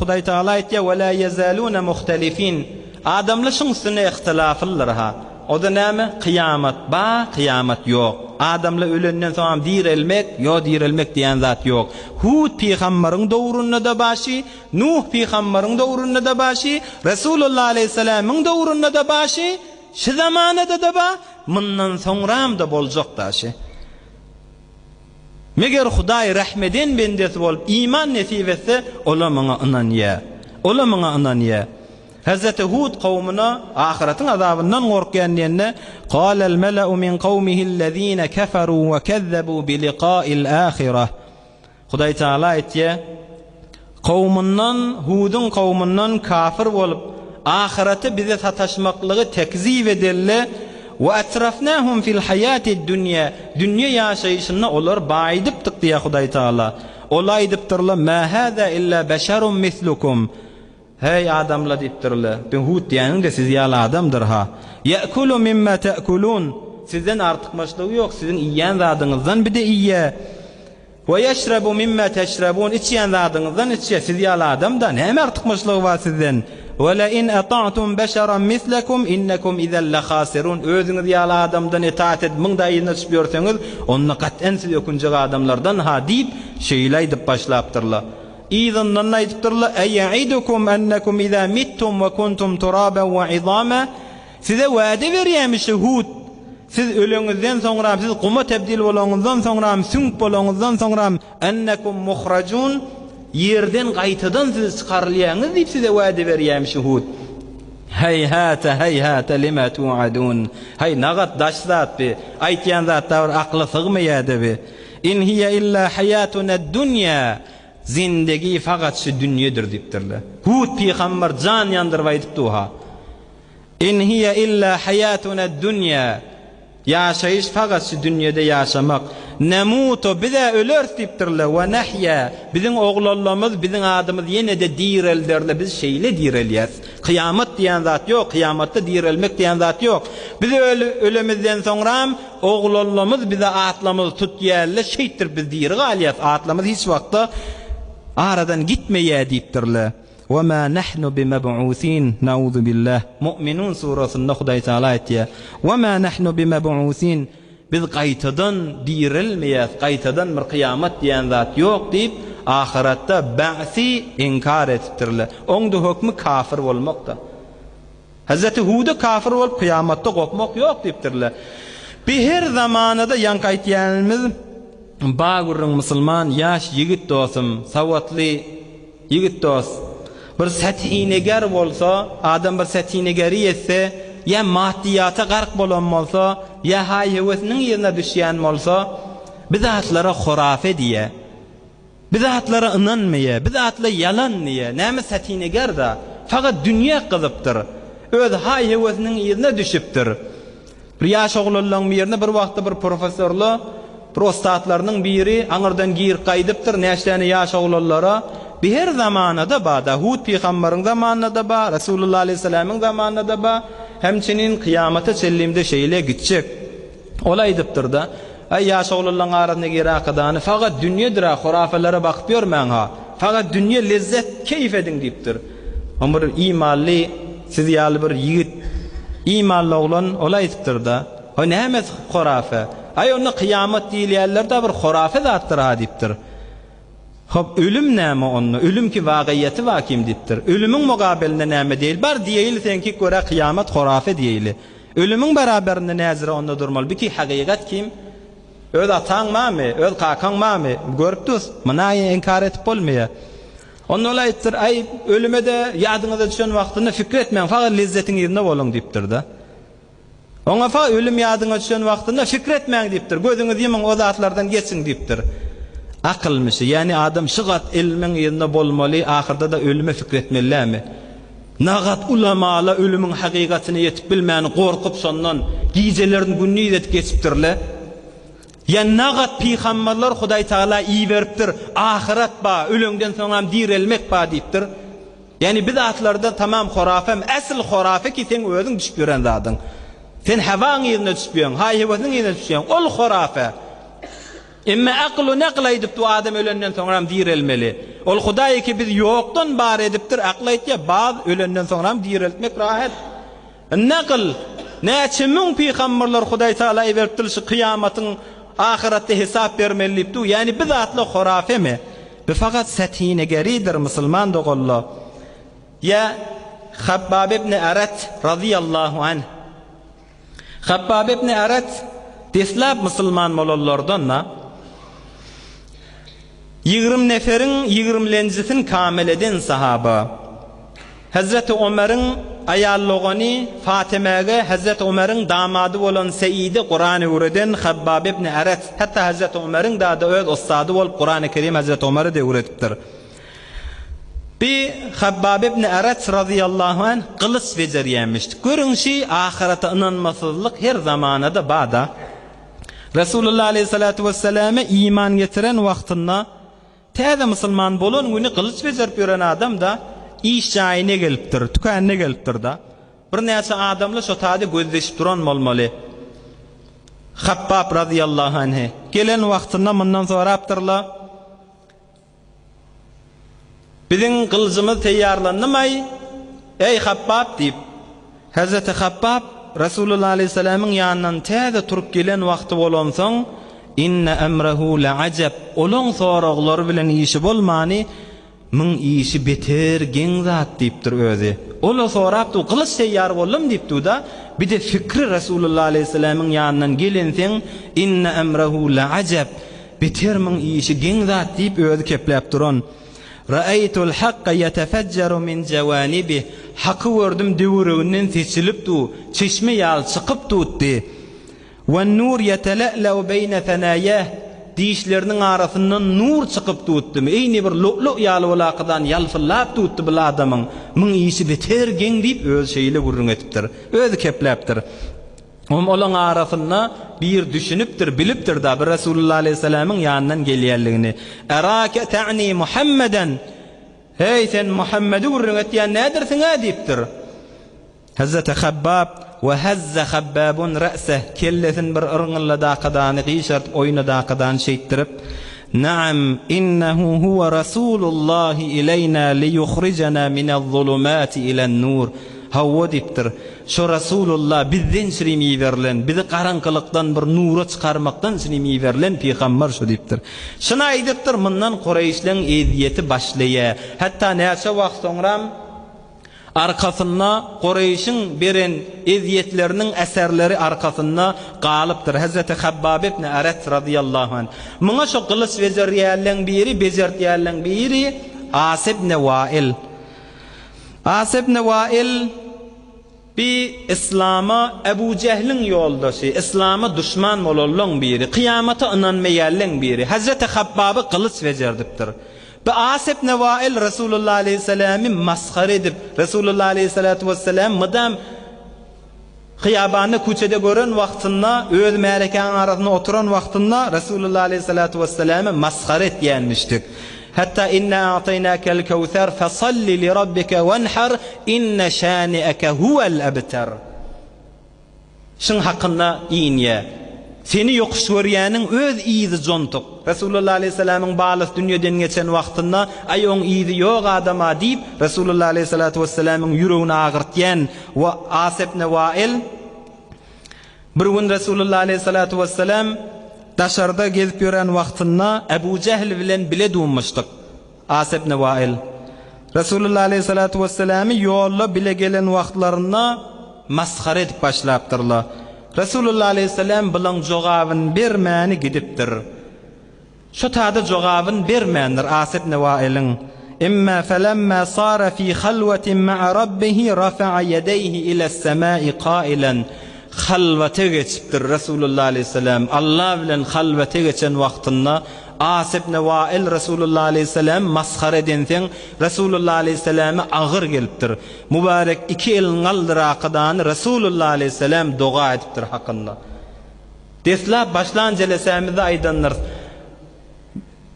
Hudaý Tagala aýtýar, Ve lâ yezâlûne muhtelifîn. Adamlar şuň üstünde yhtylaflydyr-ha. O-da näme? Kyýamat bar, kyýamat ýok. Adamlar ölenden soňam direlmek, ýo direlmek diýen zat ýok. Hud pygambaryň döwründe-de bar şi, Nuh pygambaryň döwründe-de bar şi, Resulullah aleýhissalamyň döwründe-de bar şi, şi zamanada-da bar, mundan soňram-da boljak-da şi. Meger Hudaý rähm eden bendesi bolup iman nesip etse, ola muňa ynanýar. Ola muňa ynanýar. Hezreti Hud kowumyna ahyretiň azabyndan gorkýan diýende, Kalel meleu min kowmihillezine keferu we kezzebu bi likail ahireh. Hudaý Tagala aýtýar, Kowumyndan, Huduň kowumyndan kafir bolup, ahyrete bize sataşmaklygy tekzip edelle, We etrafnahum fil haýatid dünýä, dünýe ýaşaýşynda olary baýydypdyk diýýär Hudaý Tagala. Ol aýdypdyrlar, Mä hâzâ illa beşerun mislukum. Heý, adamlar diýipdirler, bu Hud diýeniň-de siz ýaly adamdyr-ha. Ýe'kulu mimma te'kulun, sizden artykmaçlygy ýok, siziň iýýän zadyňyzdan bir-de iýýär. We ýeşrebu mimma teşrebun, içýän zadyňyzdan içýär, siz ýaly adam-da, näme artykmaçlygy bar sizden? We le in ata'tum beşeran mislekum innekum izen lehasirun, özüňiz ýaly adamdan itaat edip muňda yzyna düşüp ýörseňiz, onda gat'en siz ökünjek adamlardan-ha diýip, şeýle aýdyp başlapdyrlar. Yzyndan aýdypdyrlar, Eýeidukum ennekum iza mittum we kuntum turaben we izama, Size wade berýärmiş Hud, siz öleňizden soňram, siz guma tebdil bolaňyzdan soňram, süňk bolaňyzdan soňram, ennekum muhrajun, ýerden gaýtadan siz çykarylýaňyz diýip size wade berýärmiş Hud. Heýhate, heýhate lima tuadun. Haý, nagat daş zat bi. Aýtýan zatda bir akla sygmaýada bi. In hiýe illa haýatunad-dunýa. Zindegi fakat şu dünýedir diýipdirler. Hud pygamber jan ýandyryp aýdypdy ha. In hiýe illa haýatunad-dunýa. Ýaşaýyş fakat şu dünýede ýaşamak. Nemutu, biz-ä öleris diýipdirler, we nahýa, biziň oglanlarymyz biziň adymyz ýene-de direlderler, biz şeýle direlýäs. Kyýamat diýen zat ýok, kyýamatda direlmek diýen zat ýok. Biz ölemizden soňram Oglanlamyz bize atlamyzy tutýärle şeýtdirip biz diri galýas atlamyz hiç wagtda aradan gitmeýä diýipdirle we ma nahnu bimeb'usin nauzubillah Mu'minun surasynda Hudaý Taala aýtýar we ma nahnu bimeb'usin biz gaýtadan direlmeýäs gaýtadan bir kyýamat diýen zat ýok diýip ahyratda ba'si inkar etipdirle oňda hökmi kafir bolmakda. Hezreti Huda kafir bolup kyýamatda gopmak ýok diýipdirler. Bi her zamanada ýaňky aýtýanymyz ba gürrüň musulman ýaş ýigit dosum sowatly ýigit dos bir sätineger bolsa adam bir sätinegeri etse ýa maddyýata gark bolan bolsa ýa haý-höwesiniň yzyna düşýän bolsa bi zatlara horafe diýýä. Bi zatlara ynanmaýa, bi zatlar ýalan diýýä. Näme sätineger-da? Fakat dünýä gyzypdyr. Öz haý-höwesiniň yzyna düşüpdir. Bir ýaş oglanlaň birine bir wagtda bir professorla, bir ussatlarynyň biri aňyrdan girip gaýdypdyr, näçe däne ýaş oglanlara, Bi her zamanada ba-da, Hud pygambaryň zamanynda-da ba, Resulullah aleýhissalamyň zamanynda-da ba, hemçinin kyýamata çenlimde şeýle gitjek. Ol aýdypdyr-da, Aý, ýaş oglanlaň arasynda gir akydany, fakat dünýedir-ä, hurafelere bakyp ýörmäň-ha. Fakat dünýe lezzet, keýp ediň diýipdir. Oň bir imanly, siz ýaly bir ýigit, imanly oglan, ol aýdypdyr-da, Hoý, nämesi hurafe? Aý, onda kyýamat diýilýänler-de bir hurafe zatdyr-ha diýipdir. Hop, ölüm näme onda? Ölüm ki wagyýeti bar kim diýipdir. Ölümiň mugabelinde näme diýeli? Bar diýeýli seňki görä kyýamat horafe diýeýli. Ölümiň beraberinde näzire onda durmaly? Bi ki hagygat kim? Öz ataň bamy? Öz kakaň bamy? Görüp dus. Muny inkar etip bolmaýar. Onda ol aýypdyr, Aý, ölüme-de ýadyňyza düşen wagtynda fikir etmäň, fakat lezzetiň yzynda boluň diýipdir-de. Oňa fa ölüm ýadyňa düşen wagtynda şükür etmäň diýipdir. Gözüňizi ýumuň o zatlardan geçiň diýipdir. Akylmyşy, ýagny adam şu gat ilmiň yzynda bolmaly, ahyrda-da ölüme fikir etmeli dälmi? Nagat ulamala ölümiň hakykatyna ýetip bilmän gorkup şondan gijelerini gündiz edip geçipdirle. Ýa nagat pygamberler Hudaý Tagala iberipdir, ahyret ba, öleňden soňam direlmek ba diýipdir. Ýagny bi zatlarda tamam horafem, esl horafe ki seň özüň düşüp ýören zadyň. Sen hawaň yzyna düşüp ýöň, haý-höwesiniň yzyna düşüp ýöň, ol horafe. Emme akyl-u nakl aýdypdy bu adam ölenden soňram direlmeli. Ol Hudaý ki bizi ýokdan bar edipdir, akyl aýtýar, baz ölenden soňram direltmek rahat. Nakl, näçe müň pygamberler Hudaý Taala iberipdir şu kyýamatyň ahyratda hesap bermeli diýipdi. Ýani bi zatlar horafemi? Bi fakat sätinegeridir musulman doganlar. Ýa Habbab ibn Arat razyýallahu anh. Habbab ibn Arat deslap musulman bolanlardan-da, 20 neferiň ýigrimlenjisini kamil eden sahaba. Hezreti Omaryň aýal dogany Fatemäge Hezreti Omaryň damady bolan Seide Kuran öwreden Habbab ibn Arat, hatda Hezreti Omaryň dada öz ussady bolup Kurany Kerim Hezreti Omara-da öwredipdir. Bi Habbab ibn Arat razyýallahu anh gylyç bejerýämişdi. Görüň şi ahyrete ynanmasyzlyk her zamanada bada. Resulullah aleyhissalatu vesselame iman getiren wagtynda täze musulman bolan güni gylyç bejerip ýören adam-da iş jaýyna gelipdir, tükanyna gelipdir-da. Birnäçe adamly şo taýda gözleşip duran bolmaly. Habbab razyýallahu anhy gelen wagtynda mundan sorapdyrlar. Biziň gylyjymyz teýýarlandymaý, eý, Habbap? diýip, Hezreti Habbap Resulullah aleýhissalamyň ýanyndan täze turup gelen wagty bolansoň, Inne emrehu leajep, olaň soraglary bilen işi bolmany, muň işi beter geň zat diýipdir özi. Ol-a sorapdy, gylyç teýýar boldum diýipdi-da, bir-de fikri Resulullah aleýhissalamyň ýanyndan gelenseň, Inne emrehu leajep, Beter muň işi geň zat diýip özi kepläp duran. Ra'aytul hakka yetefecceru min jawanibih, Haky gördüm döwereginden seçilip du, çeşme ýaly çykyp dutdy. Wen-nur yetele'le'u beýne senaýah, Dişleriniň arasyndan nur çykyp dutdymy, eýni bir lu'lu' ýaly bolakydan ýalpyldap dutdy bil adamyň. Muň işi beter geň diýip özi şeýle gürrüň etipdir. Özi kepläpdir. Oňa olaň arasynda bir düşünipdir, bilipdir-da, bir Resulullah aleýhissalamyň ýanyndan gelýänligini. Erake ta'ni Muhammeden! Heý, sen Muhammedi gürrüň etýän nädirsiň-ä? diýipdir. Hezreti Habbab, Ve hezze Habbabun re'seh, kellesini bir yrňylladakadany gyşartyp oýnadakadany şeýtdirip, Naam, innehu huwe Rasulullahi ileýna liýuhrijena minez-zulumati ilen-nur. Hawa diýipdir. Şo Resulullah bizden çirim iberilen, bizi garaňkylykdan bir nura çykarmakdan çirim iberilen pygamber şu diýipdir. Şuny aýdypdyr, mundan kureýşleň ezýeti başlaýa. Hatda näçe wagt soňram arkasynda kureýşiň beren ezýetleriniň eserleri arkasynda galypdyr. Hezreti Habbab ibn Aret razyýallahu anh. Muňa şo gylyç bejerýänleň biri, bejertýänleň biri As ibn Wail. As ibn Wail bi yslama Ebu Jehliň ýoldaşy, yslama duşman bolanlaň biri, kyýamata ynanmaýanlaň biri. Hezreti Habbaby gylyç bejerdipdir. Bi As ibn Wail Resulullah aleýhissalamy masgara edip, Resulullah aleýhissalatu wessalam mydam Hyýabanda köçede gören wagtynda, öz märekäň arasynda oturan wagtynda Resulullah aleýhissalatu wesselamy masgara etýänmişdik. Hatda Inna a'taýnakel kewser fesalli li rabbike wenhar inne şani'eke huwel ebter. Şuň hakynda inýä. Seni ýokuş görýäniň öz yzy jontuk. Resulullah aleýhissalamyň balasy dünýeden geçen wagtynda, Aý oň yzy ýok adama diýip, Resulullah aleýhissalatu wesselamyň ýüregini agyrtýan we As ibn Wail bir gün Resulullah aleýhissalatu wesselam daşarda gezip ýören wagtynda Ebu Jähl bilen bile duşmuşdyk. As ibn Wail Resulullah aleýhissalatu wesselamy ýolda bile gelen wagtlarynda masgara edip başlapdyrlar. Resulullah aleýhissalam bulaň jogabyny bermäni gidipdir. Şo tada jogabyny bermändir As ibn Wailiň, Emma felemma sara fi halwatin ma'a rabbihi rafa'a ýedeýhi iles-semai kailen, Halwata geçipdir Resulullah aleýhissalam Allah bilen halwata geçen wagtynda As ibn Wail Resulullah aleýhissalamy masgara edenseň Resulullah aleýhissalama agyr gelipdir. Mübarek iki elini galdyrakadany Resulullah aleýhissalam doga edipdir hakynda. Deslap başlan jelesämizde aýdandyrys.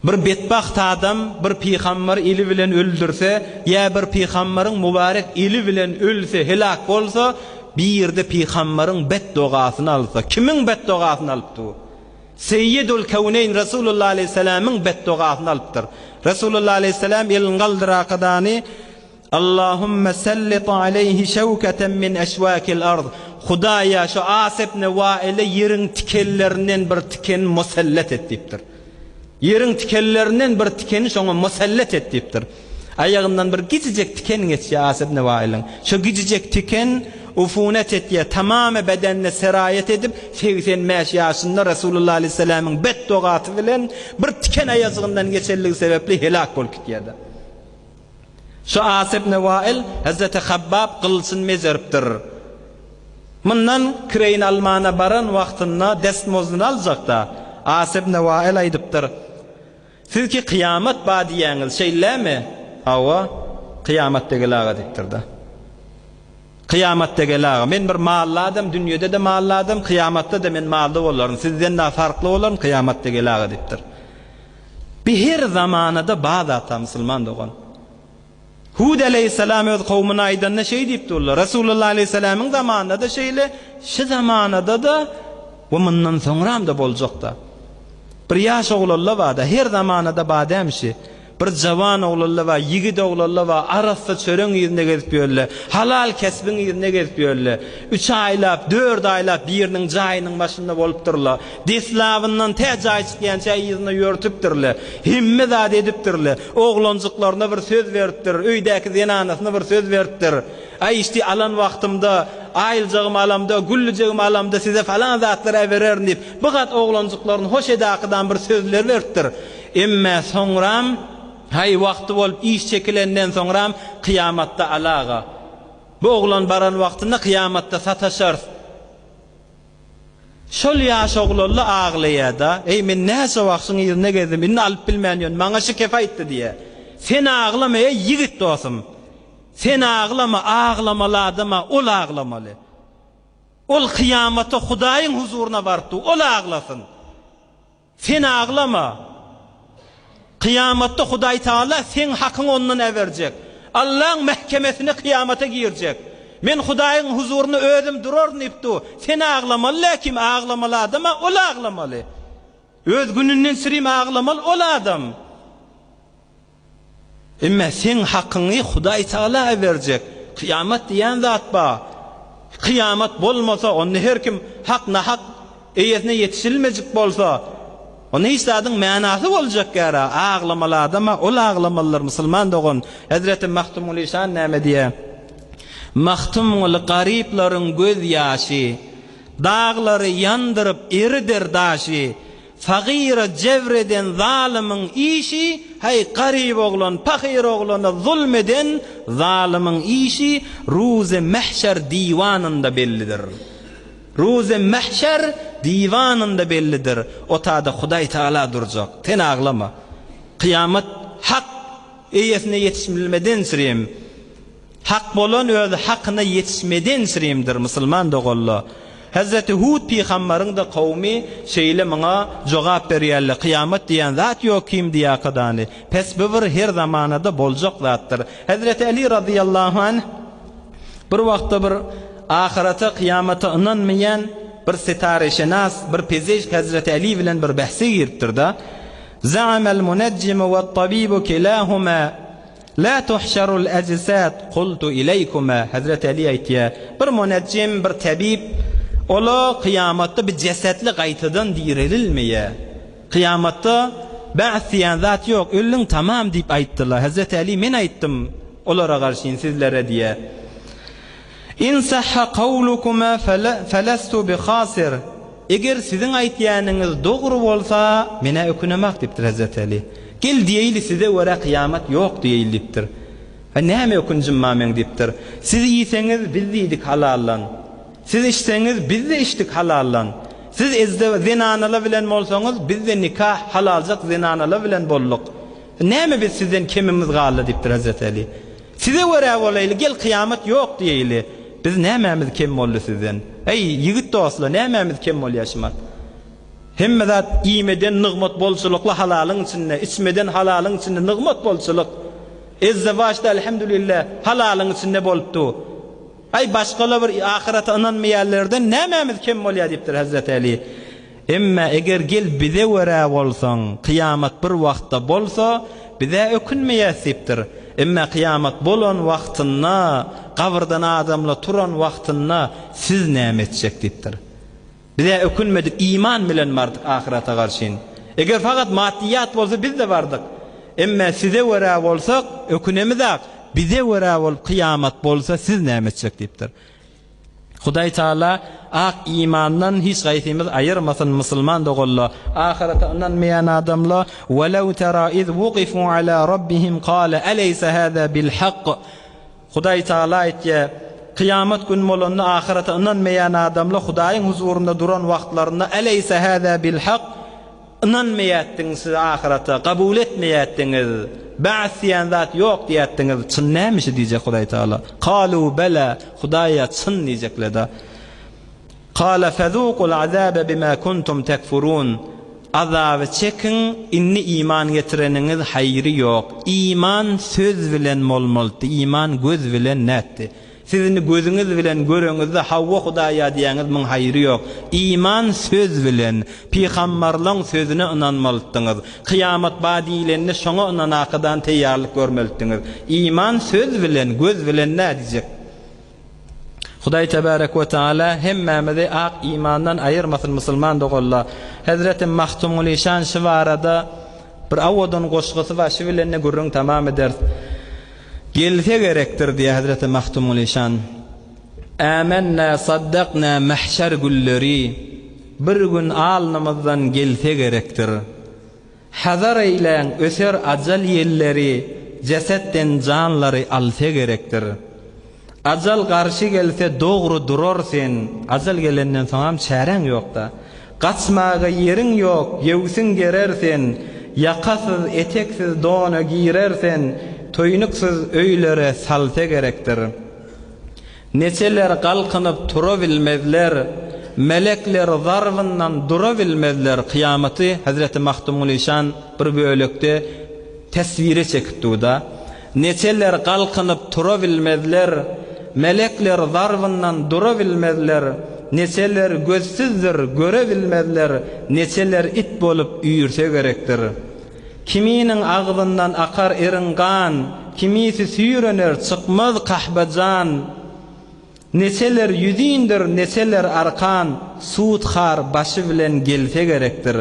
Bir betbagt adam bir pygambary eli bilen öldürse, ýa bir pygambaryň mübarek eli bilen ölse, helak bolsa, birde pygambaryň bet dogasyny alsa, kimiň bet dogasyny alypdy bu? Seýýidul Kewneýn Resulullah aleýhissalamyň betdogasyny alypdyr. Resulullah aleýhissalam elini galdyrakadany, Allahümme sellit aleýhi şewketen min eşwakil ard, Hudaýa şu As ibn Waile ýeriň tikenlerinden bir tiken musallat et diýipdir. Ýeriň tikenlerinden bir tikeni şoňa musallat et diýipdir. Aýagyndan bir gijijek tiken geçýär As ibn Wailiň. Şo gijijek tiken ufunet etýär, tamamy bedenine seraýet edip, 85 ýaşynda Resulullah aleýhissalamyň betdogasy bilen bir tiken aýajygyndan geçenligi sebäpli helak bolup gitýär-de. Şu As ibn Wail Hezreti Habbab gylyjyny mezeripdir. Mundan kireýini almana baran wagtynda destmozdyny aljakda, As ibn Wail aýdypdyr, Siz ki kyýamat bar diýýäňiz, şeýlemi? Hawa, kyýamat degil aga diýipdir-de. Kyýamatda gel aga, men bir mally adam, dünýede-de mally adam, kyýamatda-da men mally bolaryn, sizden-de farkly bolaryn, kyýamatda gel aga diýipdir. Bi her zamanada bar zat-a musulman dogan. Hud aleýhissalam öz kowmuna aýdanda şeý diýipdi olar. Resulullah aleýhissalamyň zamanynda-da şeýle, şi zamanada-da we mundan soňram-da boljak-da. Bir ýaş oglanla bar-da, her zamanada bar dämi şi? Bir jawan oglanla bar, ýigit oglanla bar, arassa çöreň yzynda gezip ýörle, halal kesbiň yzynda gezip ýörle. Üç aýlap, dört aýlap biriniň jaýynyň başynda bolupdyrla. Deslabyndan tä jaý çykýança yzynda ýörtüpdirle. Hemme zat edipdirle. Oglanjyklaryna bir söz beripdir, öýdäki zenanasyna bir söz beripdir. Aý işdi alan wagtymda, aýyljagym alamda, güllüjegim alamda size falan zatlar äbererin diýip, bir gat oglanjyklaryny hoş edakydan bir sözler beripdir. Emme soňram, haý, wagty bolup iş çekilenden soňram kyýamatda alaga. Bu oglan baran wagtynda kyýamatda sataşarys. Şol ýaş oglanla aglaýa-da, Eý, men näçe wagt şuň yzynda gezdim, indi alyp bilmän ýörün, maňa şu kefe aýtdy diýýä. Sen aglama, eý, ýigit dostum. Sen aglama, aglamaly adam-a ol aglamaly. Ol kyýamata Hudaýyň huzuryna barypdy, ol aglasyn. Sen aglama. Kyýamatda Hudaý Tagala seň hakyňy ondan äberjek. Allaň mähkemesine kyýamata girjek. Men Hudaýyň huzurynda özüm duraryn diýip dur. Sen aglamaly läkim aglamaly adam-a ol aglamaly. Öz gününden sürim aglamaly ol adam. Emme seň hakyňy Hudaý Tagala berjek. Kyýamat diýen zat bar. Kyýamat bolmasa, onda her kim hak-nahak eýesine ýetişilmejik bolsa, onda hiç zadyň manasy boljak ýara. Aglamaly adam-a ol aglamalydyr, musulman dogan. Hezreti Magtymguly şan näme diýýär? Magtymguly garyplaryň göz ýaşy, Daglary ýandyryp erider daşy. Fagyra jebr eden zalymyň işi, Häý, garyp oglan, pahyr oglana zulm eden zalymyň işi Ruzy mähşer diwanynda bellidir. Ruzy mähşer diwanynda bellidir. O tada Hudaý Tagala durjak. Sen aglama. Kyýamat hak eýesine ýetişmilmeden sürem. Hak bolan öz hakyna ýetişmedensirimdir, musulman doganlar. Hezreti Hud pygambaryň-da kowmy şeýle muňa jogap berýärler, Kyýamat diýen zat ýok kim diýakadany. Pes bu bir her zamanada boljak zatdyr. Hezreti Eli razyýallahu anh bir wagtda bir ahyrete, kyýamata ynanmaýan bir sitareşenas, bir pezeşk Hezreti Eli bilen bir behse giripdir-de, Za'amel munejjimu we't-tabibu kilahuma La tuhşarul ejsad kultu ileýkuma, Hezreti Eli aýtýar, bir munejjim, bir tebip, ola kyýamatda bir jesetli gaýtadan direlilmeýär. Kyýamatda ba'th diýen zat ýok, öldüň tamam diýip aýtdylar. Hezreti Eli men aýtdym olara garşyn sizlere diýýär. In sahha kawlukuma felestu bi hasir, Eger siziň aýtýanyňyz dogry bolsa, men-ä ökünemak diýipdir Hezreti Eli. Gel diýeýli size görä kyýamat ýok diýeýli diýipdir. Hä näme ökünjim bar meň diýipdir. Siz iýseňiz biz iýdik halaldan. Siz içseňiz biz-de içdik halaldan. Siz ezde zenanalar bilen bolsaňyz biz-de nikah halaljak zenanalar bilen bolduk. Näme biz sizden kemimiz galdy diýipdir Hezreti Eli. Size görä bolaýly, gel kyýamat ýok diýeýli. Biz nämämiz kem boldy sizden? Eý, ýigit dostlar, nämämiz kem bolýar şumat? Hemme zat iýmeden nygmat bolçulykly halalyň içinde, içmeden halalyň içinde nygmat bolçulyk. Ezzewaçda elhamdülillah halalyň içinde bolup dur. Aý başgala bir ahyrete ynanmaýanlardan nämämiz kem bolýar diýipdir Hezreti Eli. Emmä eger gel bize görä bolsaň, kyýamat bir wagtda bolsa, biz-ä ökünmeýäs diýipdir. Emmä kyýamat bolan wagtynda, gabyrdan adamlar turan wagtynda siz näme etjek diýipdir. Biz-ä ökünmedik, iman bilen bardyk ahyrete garşyn. Eger fakat maddiýat bolsa biz-de bardyk. Emmä size görä bolsak, ökünemizak, bize görä bolup kyýamat bolsa siz näme etjek diýipdir. Hudaý Taala ak imandan hiç gaýsymyz aýyrmasyn musulman doganla ahyrete ynanmaýan adamla welew tera iz wuqifu ala rabbihim kale eleyse haza bil hak Hudaý Taala aýtýar kyýamat gün bolanda ahyrete ynanmaýan adamla Hudaýyň huzurynda duran wagtlarynda eleyse haza bil hak Ynanmaýatdyňyz siz ahyrete, kabul etmeýätdiňiz. Ba's diýen zat ýok diýätdiňiz. Çyn nämişi diýjek Hudaý Tagala. Kalu bela, Hudaýa çyn diýjekleda. Kala fezukul azabe bima kuntum tekfurun. Azaby çekiň, indi iman getireniňiz haýry ýok. Iman söz bilen bolmalydy, iman göz bilen nätdi. Siz indi gözüňiz bilen göreňizde hawa Hudaýa diýäňiz muň haýry ýok. Iman söz bilen, pygambarlaň sözüne ynanmalytdyňyz. Kyýamat ba diýilende şoňa ynanakadan teýýarlyk görmelitdiňiz. Iman söz bilen, göz bilen nä diýjek. Hudaý tebarek we taala hemmämizi ak imandan aýyrmasyn musulman doganlar. Hezreti Magtymguly şan şu barada bir owadan goşgusy bar şu bilende gürrüň tamam ederis. Gelse gerekdir diýýär hezreti Magtymguly şan. Ämennä saddaknä mähşer gülleri Bir gün alnymyzdan gelse gerekdir. Hazar eýläň öser ajal ýelleri Jesetden janlary alsa gerekdir. Ajal garşy gelse dogry durar sen, Ajal gelenden soňam çäräň ýok-da. Gaçmaga ýeriň ýok, ýöwsüň gerer sen, Ýakasyz, eteksiz dona girer sen, Toýnuksyz öýlere salsa gerekdir. Neçeler galkynyp turabilmezler, Melekler zarbyndan durabilmezler Kyýamaty Hezreti Magtymguly şan bir bölekde teswire çekip dur-da. Neçeler galkynyp turabilmezler, Melekler zarbyndan durabilmezler, Neçeler gözsüzdir, görebilmezler, Neçeler it bolup üýrse gerekdir. Kiminiň agzyndan akar iriň gan, Kimisi süýrener, çykmaz kahba jan. Neçeler ýüzindir, neçeler arkan, Sud-har başy bilen gelse gerekdir.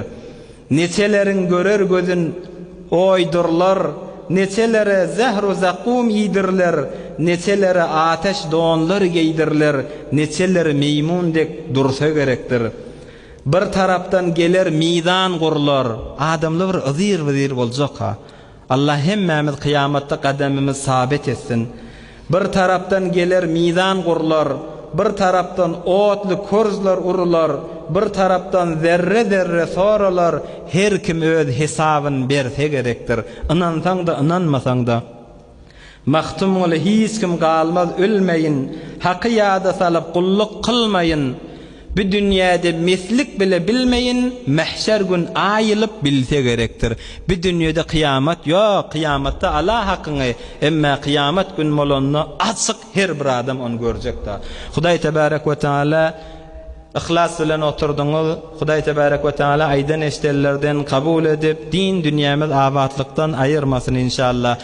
Neçeleriň görer gözün oýdurlar, Neçelere zähru-zakkum iýdirler, Neçelere ateş donlar geýdirler, Neçeler meýmun dek dursa gerekdir. Bir tarapdan geler mizan gurlar, Adamlar bir yzyr-byzyr boljak-ha. Allah hemmämiz kyýamatda gadamymyz sabit etsin. Bir tarapdan geler mizan gurlar, bir tarapdan otly körzler urular, bir tarapdan zerre-zerre soralar, her kim öz hesabyn berse gerekdir. Ynansaň-da, ynanmasaň-da. Magtymguly hiç kim galmaz ölmeýin, Haky ýada salyp gulluk kylmaýyn, Bu dünýäde meslik bile bilmeýin, Mähşer gün aýylyp bilse gerekdir. Bu dünýede kyýamat ýok, kyýamatda ala hakyňy, Emmä kyýamat gün bolanda açyk her bir adam ony görjekda. Hudaý tebärek we taala yhlas bilen oturdyňyz, Hudaý tebärek we taala aýdan eşdenlerden kabul edip, din dünýämiz abatlykdan aýyrmasyn inşallah.